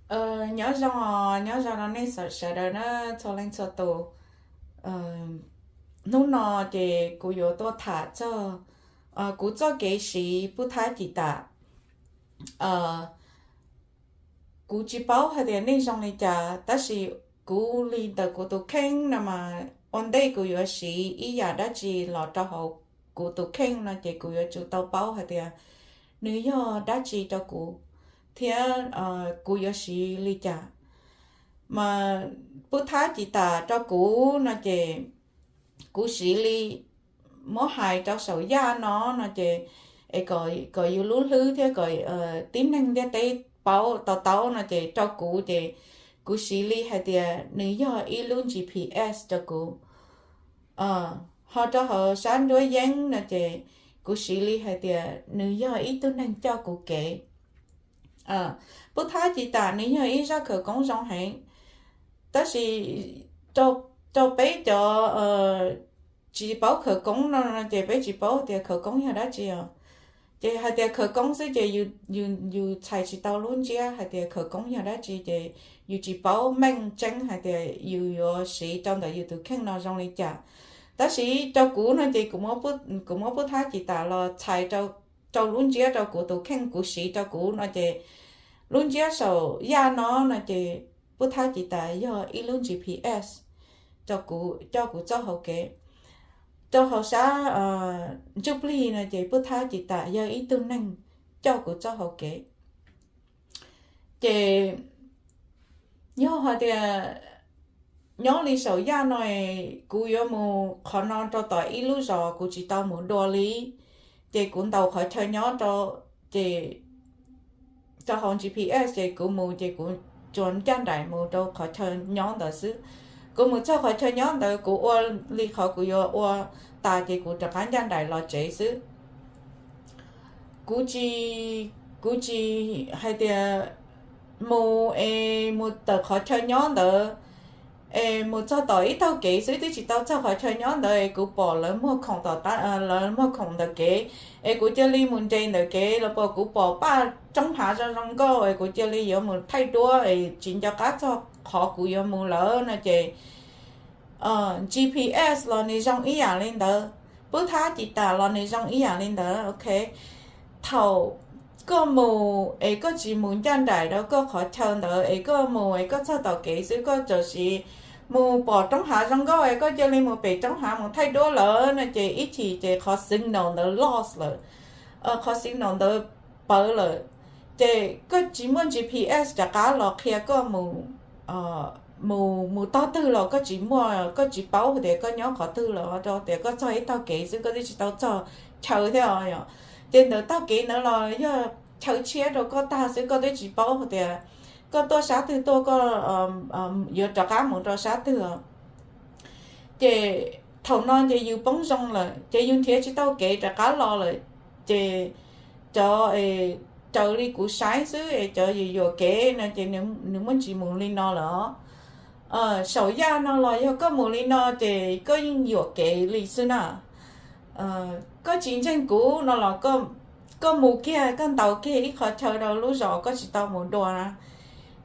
Nyob zoo, nyob zoo rau nej sawv daws na, txhua leej txhua tus. Hnub no ces kuv yuav tuaj tham txog kuv txoj kev siv pub thab ci tas. Kuv tsis paub hais tias nej zoo li cas, tab sis kuv li ntawm kuv tus kheej no mas ua ntej kuv yuav siv ib yam dab tsi los rau hauv kuv tus kheej no ces kuv yuav tsum tau paub hais tias nws yog dab tsi rau kuv, thiab kuv yuav siv li cas. Mas pub thab ci tas rau kuv no ces kuv siv li, muab hais rau saum yaj no no ces, es kom yus lub hlwb thiab kom tib neeg ntiaj teb paub tau taub no ces rau kuv ces kuv siv li hais tias nws yog ib lub G P S rau kuv. Ho rau hauv sab nruab yeeb no ces kuv siv li hais tias nws yog ib tug neeg coj kuv kev. Pub thab ci tas nws yog ib zaj khawv koob zoo heev, tab sis rau peb cov tsis paub khawv koob no no ces peb tsis paub tias khawv koob yog dab tsi os. Ces hais tias khawv koob xwb ces yus txhais tsis tau lub ntsiab hais tias khawv koob yog dab tsi ces yus tsis paub meej tseeb hais tias yus yuav siv rau ntawm yus tus kheej no zoo li cas. Tab sis rau kuv no ces kuv muab pub thab ci tas los txhais rau lub ntsiab rau kuv tus kheej kuv siv rau kuv no ces lub ntsiab saum yaj no no ces pub thab ci tas yog ib lub G P S rau kuv coj kuv txoj hau kev. Rau hauv sab ntsuj plig no ces pub thab ci tas yog ib tug neeg coj kuv txoj hau kev. Ces yog hais tias nyob li saum yaj no, kuv yuav mus qhov no rau tom ib lub zos kuv tsis tau mus dua li, ces kuv ntaus qhov chaw nyob rau, ces rau hauv G P S ces kuv mus ces kuv tsuas ncaj nraim mus rau qhov chaw nyob ntawd xwb. Kuv mus txog qhov chaw nyob ntawd kuv ua li qhov kuv yuav ua tas ces kuv rov qab ncaj nraim los tsev xwb. Kuv tsis, kuv tsis hais tias mus es mus tawm qhov chaw nyob ntawd es mus txog tom ib taug kev xwb, twb tsis tau txog qhov chaw nyob ntawd es kuv pom lawv muag khoom tom, lawv muag khoom ntawm kev, es kuv cia li mus nres ntawm kev los pom kuv pom paj roob hav zoo zoo nkauj es kuv cia li yuav mus thaij duab es tsis nco qab txog qhov kuv yuav mus lawm no ces G P S los nws zoo ib yam li ntawd, pub thab ci tas los nws zoo ib yam li ntawd, ok. Thaum koj mus es koj tsis mus ncaj nraim rau koj qhov chaw ntawd es koj mus es koj txog tom kev xwb koj txawm sis mus pom roob hav zoo nkauj es koj cia li mus pem roob hav mus thaij duab lawm no ces ib chim ces qhov signal ntawd lost lawm, qhov signal ntawd pawv lawm, ces koj tsis muaj G P S rov qab los qhia koj mus mus mus tog twg los koj tsis muaj, koj tsis paub tias koj nyob qhov twg los rau tias koj txog ib tog kev xwb koj twb tsis tau txog chaw thiab os. Ces ntawm tog kev ntawd los yog chaw tshiab rau koj tag xwb koj twb tsis paub tias koj tuaj sab twg tuaj, koj yuav rov qab mus rau sab twg os. Ces thaum no ces yus poob zoo lawm ces yus nrhiav tsis tau kev rov qab los lawm. Ces cov raws li kuv saib xwb es cov yuam yuam kev no ces nws muaj ntsis mus li no lawm os. Saum yaj no los yog koj mus li no ces koj yeej yuam kev li xwb na. Koj tsis ntseeg kuv no los koj mus kiag koj ntaus kiag ib qhov chaw rau lub zos koj tsis tau mus dua na,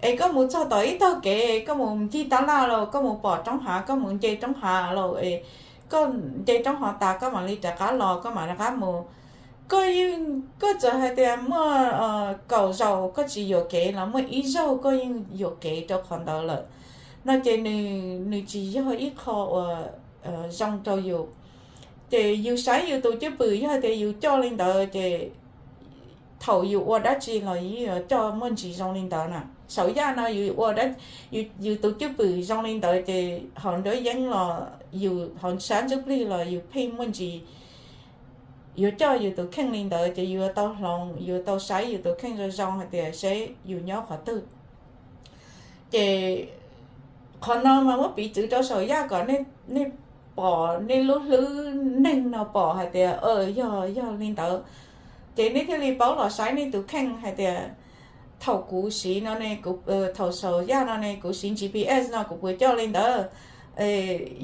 es koj mus txog tom ib tog kev koj mus ncig tab laj los koj mus pom roob hav koj mus nce roob hav los es koj nce roob hav tas koj mam li rov qab los koj mam rov qab mus. Koj yeej, koj txawm hais tias muaj kaum zaus koj tsis yuam kev los muaj ib zaug koj yeej yuam kev rau qhov ntawd lawm no ces nws tsis yog ib qho uas zoo rau yus. Ces yus saib yus tus cwj pwm yog tias yus coj li ntawd ces thaum yus ua dab tsi los yus coj muaj ntsis zoo li ntawd na. Saum yaj no yus ua, yus tus cwj pwm zoo li ntawd ces hauv nruab yeeb los yus hauv sab ntsuj plig los yus pheej muaj ntsis yuav coj yus tus kheej li ntawd ces yus yuav tau hloov, yus yuav tau saib yus tus kheej zoo zoo hais tias seb yus nyob qhov twg. Ces qhov no mas muab piv txwv rau saum yaj kom nej pom, nej lub hlwb neeg no pom hais tias yog, yog li ntawd. Ces nej thiaj li paub los saib nej tus kheej hais tias thaum kuv siv no ne, thaum saum yaj no ne kuv siv G P S no kuv puas coj li ntawd,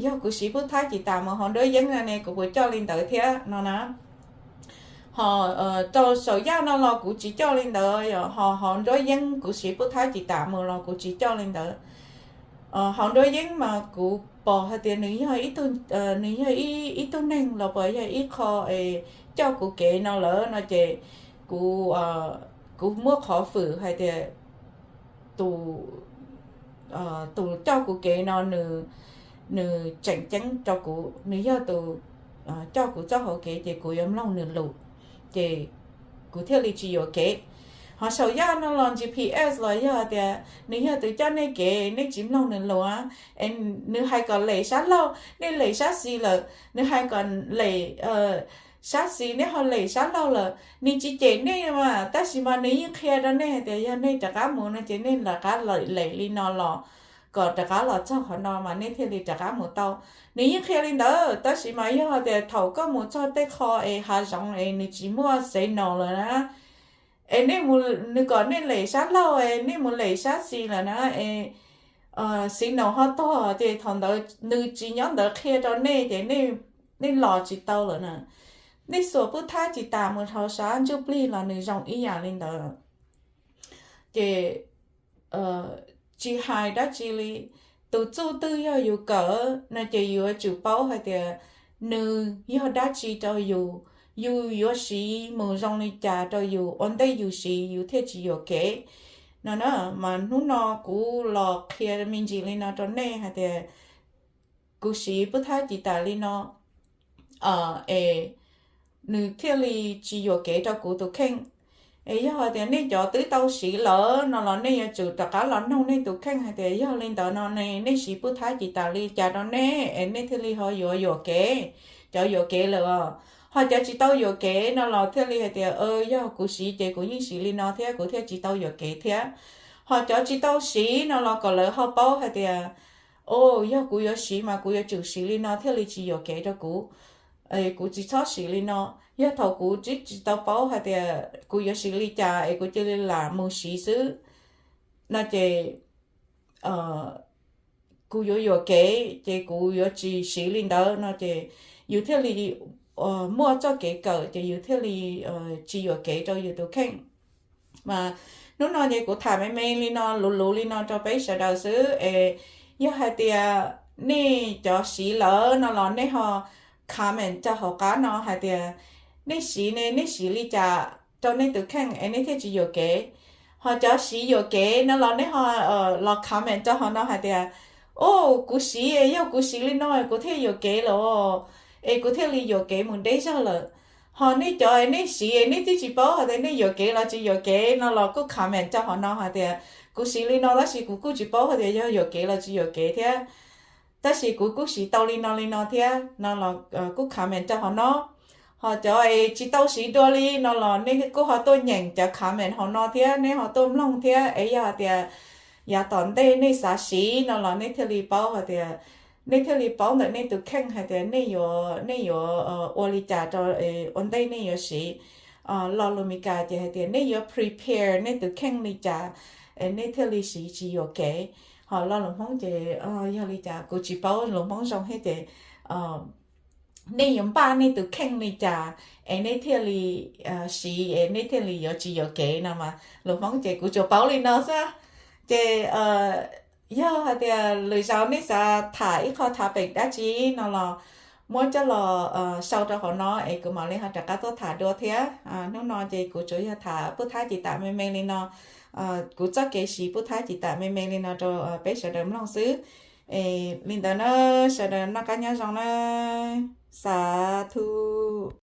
yog kuv siv pub thab ci tas mus hauv nruab yeeb no ne kuv puas coj li ntawd thiab no na. Ho rau saum yaj no los kuv tsis coj li ntawd, ho hauv nruab yeeb kuv siv pub thab ci tas mus los kuv tsis coj li ntawd. Hauv nruab yeeb mas kuv pom hais tias nws yog ib tug, nws yog ib tug neeg los puas yog ib qho coj kuv kev no lawm no ces kuv, kuv muab qhov fwm hais tias tus, tus coj kuv kev no nws, nws tseem ceeb rau kuv, nws yog tus coj kuv txoj hauv kev ces kuv yuav mloog nws lus, ces kuv thiaj li tsis yuam kev. Ho saum yaj no los G P S los yog tias nws yog tus coj nej kev, nej tsis mloog nws lus, es nws hais kom lem sab laug nej lem sab xis lawm, nws hais kom lem sab xis nej ho lem sab laug lawm, nws tsis cem nej mas tab sis mas nws yeej qhia rau nej hais tias yog nej rov qab mus no ces nej rov qab lem li no los kom rov qab los txog qhov no mas nej thiaj li rov qab mus tau. Nws yeej qhia li ntawd tab sis mas yog tias thaum koj mus txog tej qho es hav zoov es nws tsis muaj signal lawm na, es nws kom nej lem sab laug es nej mus lem sab xis lawm na, es signal ho tuag ces thaum ntawd nws tsis nyob ntawd qhia rau nej ces nej los tsis tau lawm na. Nej xuas pub thab ci tas mus hauv sab ntsuj plig los nws zoo ib yam li ntawd. Ces tsis hais dab tsi li, tus txuj twg yog yus kawm no ces yuav tsum paub hais tias nws yog dab tsi rau yus, yus yuav siv mus zoo li cas rau yus ua ntej yus siv yus thiaj tsis yuam kev no na. Mas hnub no kuv los qhia me ntsis li no rau nej hais tias kuv siv pub thab ci tas li no es nws thiaj li tsis yuam kev rau kuv tus kheej. Es yog hais tias nej cov twb tau siv lawm no los nej yuav tsum rov qab los noog nej tus kheej hais tias yog li ntawd no ne nej siv pub thab ci tas li cas rau nej es nej thiaj li ho yuav yuam kev, cov yuam kev lawm os. Ho cov tsis tau yuam kev no los thiaj li hais tias yog kuv siv ces kuv yeej siv li no thiab kuv thiaj tsis tau yuam kev thiab. Ho cov tsis tau siv no los kom lawv ho paub hais tias o, yog kuv yuav siv mas kuv yuav tsum siv li no thiaj li tsis yuam kev rau kuv. Kuv tsis txhob siv li no. Yog thaum kuv tsis, tsis tau paub hais tias kuv yuav siv li cas es kuv cia li lam mus siv xwb no ces kuv yuav yuam kev ces kuv yuav tsis siv li ntawd no ces yus thiaj li muaj txoj kev kawm ces yus thiaj li tsis yuam kev rau yus tus kheej. Mas hnub no ces kuv tham me me li no luv luv li no rau peb sawv daws xwb es yog hais tias nej cov siv lawm no los nej ho comment rau hauv qab no hais tias nej siv ne nej siv li cas rau nej tus kheej es nej thiaj tsis yuam kev. Ho cov siv yuam kev no los nej ho los comment rau hauv no hais tias o, kuv siv, yog kuv siv li no kuv thiaj yuam kev lawm es kuv thiaj li yuam kev mus deb zog lawm. Ho nej cov nej siv nej twb tsis paub hais tias nej yuam kev los tsis yuam kev no los kuj comment rau hauv no hais tias kuv siv li no tab sis kuv kuj tsis paub hais tias yog yuam kev los tsis yuam kev thiab, tab sis kuv kuj siv tau li no li no thiab no los kuj comment rau hauv no. Ho cov es tsis tau siv dua li no los nej kuj ho tuaj nyeem cov comment hauv no thiab nej ho tuaj mloog thiab es yog hais tias yav tom ntej nej xav siv no los nej thiaj li paub hais tias, nej thiaj li paub ntawm nej tus kheej hais tias nej yuav, nej yuav ua li cas rau ua ntej nej yuav siv. Lo lus Meskas ces hais tias nej yuav prepare nej tus kheej li cas es nej thiaj li siv tsis yuam kev. Ho lo lus Hmoob ces yog li cas kuv tsis paub lus Hmoob zoo thiab ces nej yuav npaj nej tus kheej li cas es nej thiaj li siv es nej thiaj li yuav tsis yuam kev no mas lus Hmoob ces kuv tsuas paub li no xwb. Ces yog hais tias lwm zaus nej xav tham ib qho topic dab tsi no los muab coj los sau rau hauv no es kuv mam li ho rov qab tuaj tham dua thiab. Hnub no ces kuv tsuas yog tham pub thab ci tas me me li no, kuv txoj kev siv pub thab ci tas me me li no rau peb sawv daws mloog xwb. Li ntawd na, sawv daws noj qab nyob zoo na, xav thu.